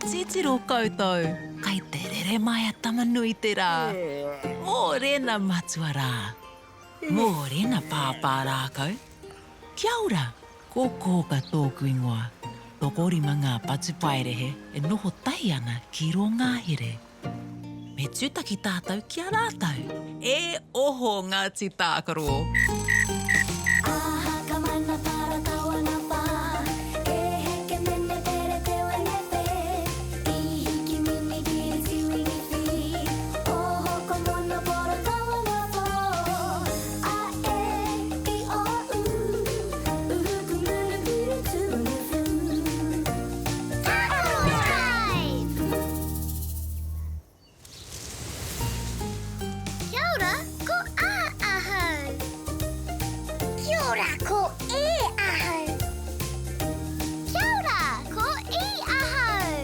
Titiro koutou, kai te rere mai a Tama-nui-te-rā. Mōrena matua rā. Mōrena pāpā rākau. Kia ora, ko Kōka tōku ingoa. Tokorima ngā patupaiarehe e noho tahi ana ki rō ngahere. Me tūtaki tātou ki a rātou. E oho Ngāti Tākaro! Kia ora, ko A ahau. Kia ora, ko E ahau. Kia ora, ko I ahau.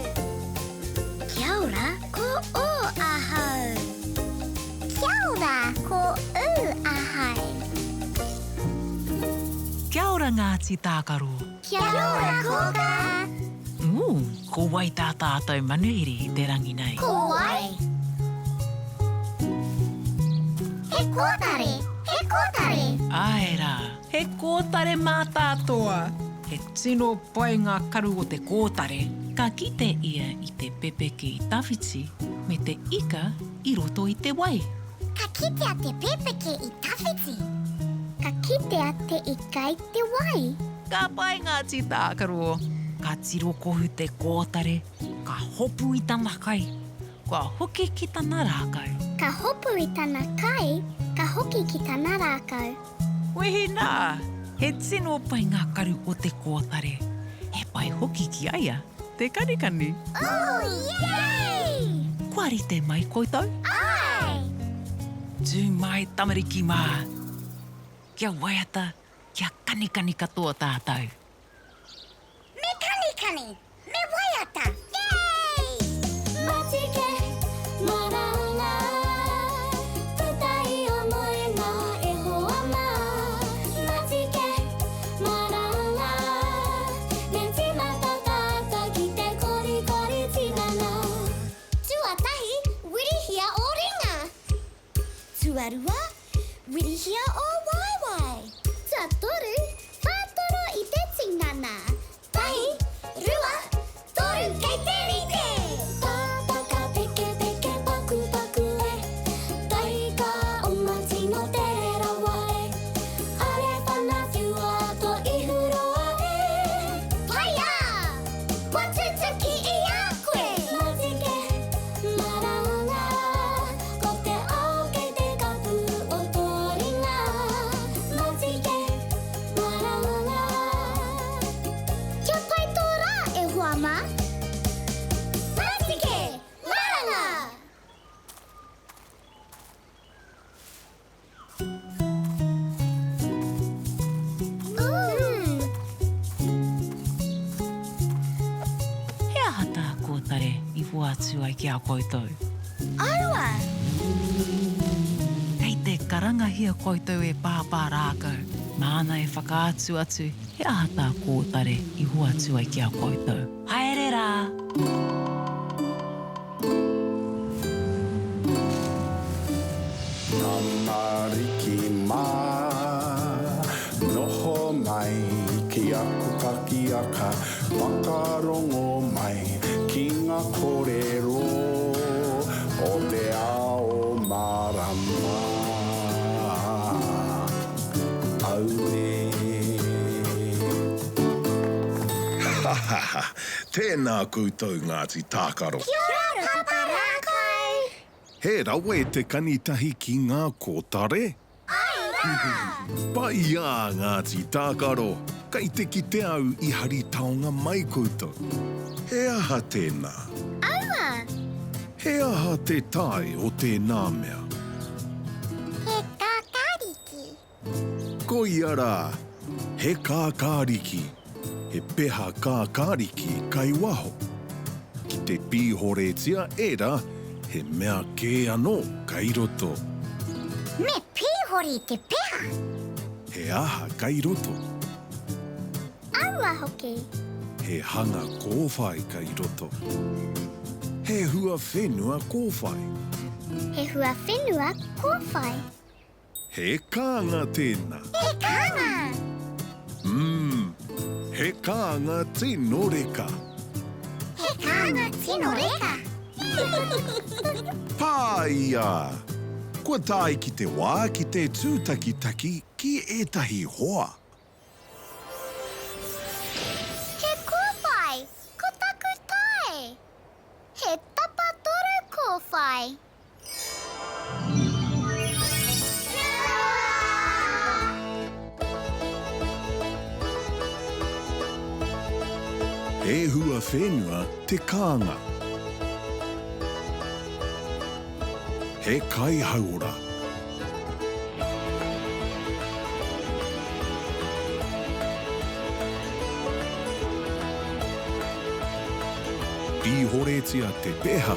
Kia ora, ko O ahau. Kia ora, ko U ahau. Kia ora Ngāti Tākaro. Kia ora Kōkā. Ū, ko wai tā tātou manuhiri i te rangi nei? Ko wai? He kōtare, he kōtare. Āe rā, he kōtare mātātoa. He tino pai ngā karu o te kōtare. Ka kite ia i te pepeke i tawhiti me te ika i roto i te wai. Ka kitea te pepeke i tawhiti. Ka kitea te ika i te wai. Ka pai ngā tī tākaro. Ka tirokohu te kōtare, ka hopu i tana kai, kua hoki ki tana rākau. Ka hopu i tana kai, ka hoki ki tana rākau. Wehi nā! He tino pai ngā karu o te kōtare. He pai hoki ki a ia te kanikani. Ooh, yay! Kua rite mai koutou? Āe! Tū mai tamariki mā! Kia waiata, kia kanikani katoa tātou. Me kanikani, me waiata, yay! Matike, maranga, puta i o moenga e hoa mā. Matike, maranga, me tīmata tātou ki te korikori tinana. Tuatahi, wirihia ō ringa. Tuarua, wirihia ō waewae. Tuatoru, whātoro i te tinana. Tahi, rua, toru, kei te rite! Pāpaka pekepeke pakupaku e, Taika oma tino tere rawa e, Are whana whiua to ihu roa e. Paia! Kua tutuki i a koe! Matike, maranga, Ko te ao kei te kapu o tō ringa. Matike, maranga. Kia pai tō rā e hoa mā. Matike, maranga! He aha tā Kōtare i hoatu ai ki a koutou? Aua! Kei te karangahia koutou e Pāpā Rākau, māna e whakaatu atu he aha tā Kōtare i hoatu ai ki a koutou. Haere rā! Tamariki mā, noho mai ki aku pakiaka, whakarongo mai ki ngā kōrero o te ao mārama. Auē. Ha ha ha! Tēnā koutou Ngāti Tākaro. Kia ora Papa Rākau! He rawe te kani tahi ki ngā kōtare. Āe rā! Pai ā Ngāti Tākaro, kei te kite au i hari taonga mai koutou. He aha tēnā? Aua! He aha te tae o tēnā mea? He kākāriki. Koia rā, he kākāriki, he peha kākāriki kai waho. Ki te pīhoretia ērā, he mea kē anō kai roto. Me pīhore te peha. He aha kai roto? Aua hoki. He hanga kōwhai kei roto. He hua whenua kōwhai. He hua whenua kōwhai. He kānga tēnā. He kānga! Umm, he kānga tino reka. He kānga tino reka. Pāia! Kua tae ki te wā ki te tūtakitaki ki ētahi hoa. He kōwhai, ko taku tae. He tapatoru kōwhai. He hua whenua te kānga. He kai hauora. Pīhoretia te peha.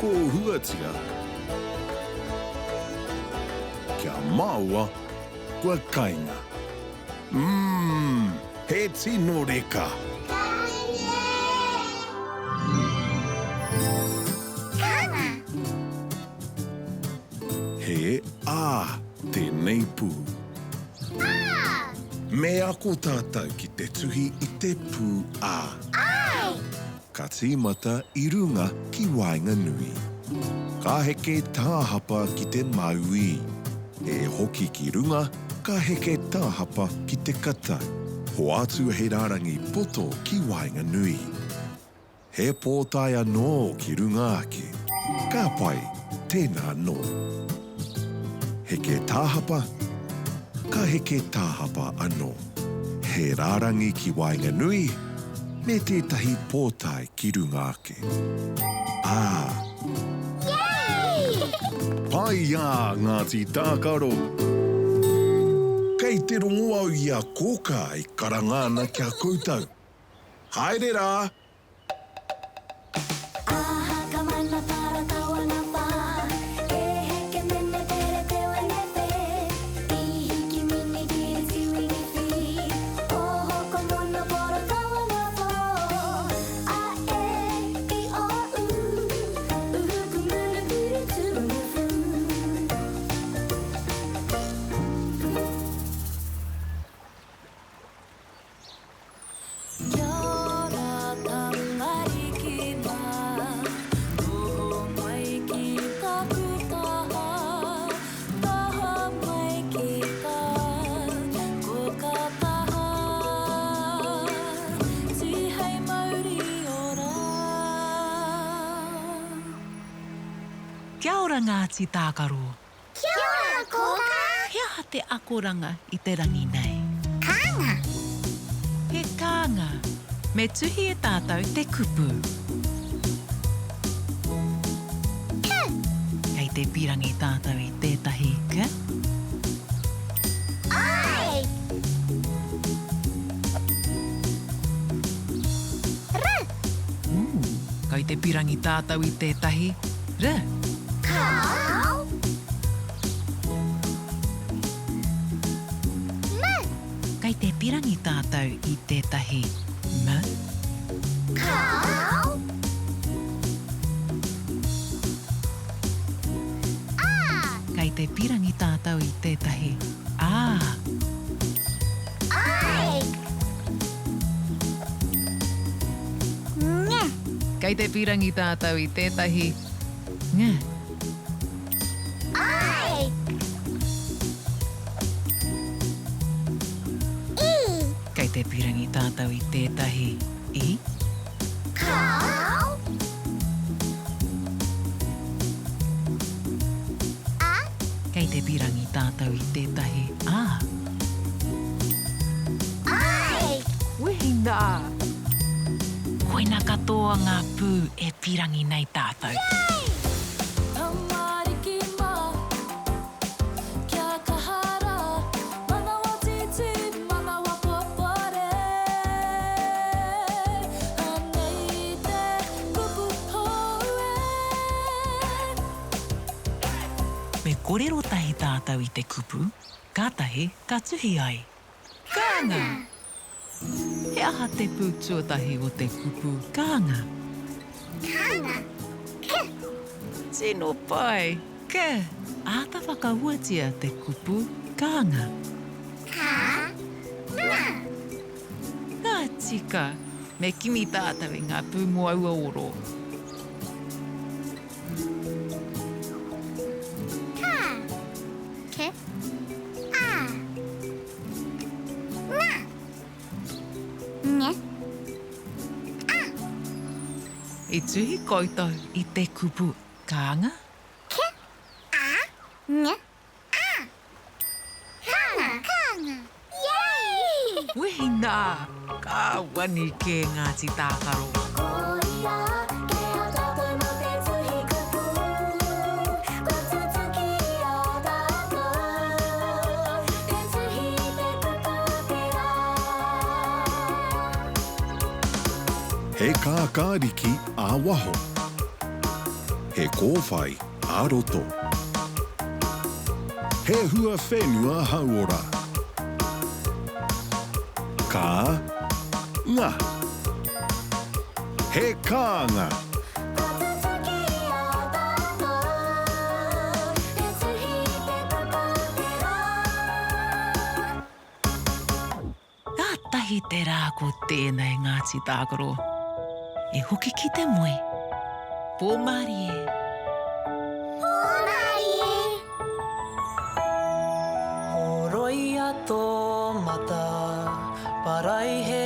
Kōhuatia kia maoa kua kainga. Umm, he tino reka! Kānga! He ā tēnei pū. Ā! Me ako tātou ki te tuhi i te pū ā. Āe! Ka tīmata i runga ki waenganui. Ka heke tāhapa ki te mauī. E hoki ki runga, ka heke tāhapa ki te katau. Hoatu he rārangi poto ki waenganui. He pōtae anō ki runga ake. Ka pai, tēnā anō. Heke tāhapa, ka heke tāhapa anō. He rārangi ki waenganui, me tētahi pōtae ki runga ake. Ā. Yay! Pai ā, Ngāti Tākaro! Kei te rongo au i a Kōkā e karanga ana ki a koutou. Haere rā! Kia ora tamariki mā, noho mai ki taku taha, taha mai ki tā koka taha, tihei mauri ora. Kia ora Ngāti Tākaro. Kia ora Kōkā! He aha te akoranga i te rangi nei? Kānga. He kānga. Me tuhi e tātou te kupu. K. Kei te pirangi tātou i tētahi k. I. R. Ooh, kei te pirangi tātou i tētahi r. Kāo. M. Kei te pirangi tātou i tētahi m. Kāo. A. Kei te pirangi tātou i tētahi a. I. Ng. Kei te pirangi tātou i tētahi ng. I. I. Kei te pirangi tātou i tētahi i. Kāo. A. Kei te pirangi tātou i tētahi a. I. Wehi nā! Koina katoa ngā pū e pirangi nei tātou. Yay! Tamariki mā, kia kaha rā, manawa tītī, manawa popore. kōrero tahi tātou i te kupu, kātahi ka tuhi ai. Kānga! He aha te pū tuatahi o te kupu kānga? Kānga, k. Tino pai, k. Āta whakahuatia te kupu kānga. Kā, nga. Ka tika! Me kimi tātou i ngā pū mō aua oro. Ka, k, a, nga, ng, a. I tuhi koutou i te kupu kānga? K, a, ng, a. Kānga! Kānga! Yay! Wehi nā! Ka wani kē Ngāti Tākaro. Koia kē a tātou mō te tuhi kupu, kua tutuki i a tātou te tuhi i te kupu o te rā. He kākāriki ā-waho. He kōwhai ā-roto. He hua whenua hauora. Ka. Nga. He kānga. Kua tutuki i a tātou te tuhi i te kupu o te rā. Kātahi te rā ko tēnei Ngāti Tākaro. E hoki ki te moe. Pō mārie. Pō mārie. Horoia tō mata, paraihe.